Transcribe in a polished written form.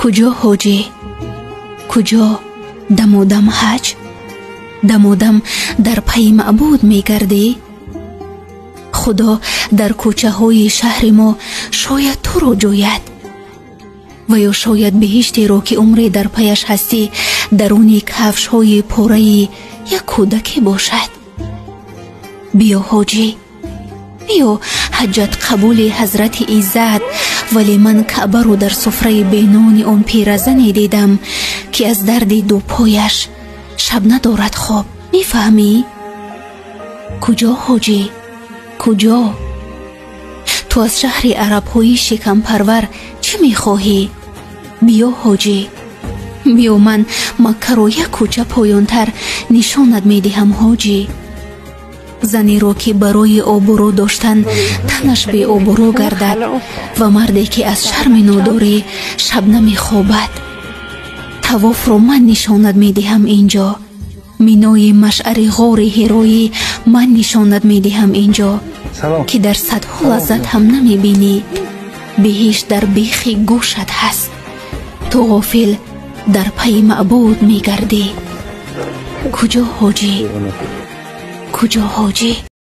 Куҷо, ҳоҷӣ, куҷо? Дамодам ҳаҷ, дамодам дар пайи маъбуд мегардӣ. Худо дар кӯчаҳои шаҳри мо шояд туро ҷӯяд, ва ё шояд биҳиштеро, ки умре дар паяш ҳастӣ, даруни кафшҳои пораи як кӯдаке бошад. Биё, ҳоҷӣ, биё, ҳаҷҷат қабули ҳазрати иззат. Вале ман Каъбаро дар суфраи бенони он пиразане дидам, ки аз дарди дупояш шаб надорад хоб. Мефаҳмӣ? Куҷо, ҳоҷӣ, куҷо? Ту аз шаҳри арабҳои шикампарвар чӣ мехоҳӣ? Биё, ҳоҷӣ, биё, ман Маккаро як кӯча поёнтар нишонат медиҳам, ҳоҷӣ. Занеро, ки барои обрӯ доштан танаш беобрӯ гардад, ва марде, ки аз шарми нодорӣ шаб намехобад. Тавофро ман нишонат медиҳам инҷо, минои машъари ғори Ҳироӣ ман нишонат медиҳам инҷо, ки дар садҳо лаззат ҳам намебинӣ. Биҳишт дар бехи гӯшат ҳаст, ту ғофил дар пайи маъбуд мегардӣ. Куҷо, ҳоҷӣ, куҷо, ҳоҷӣ?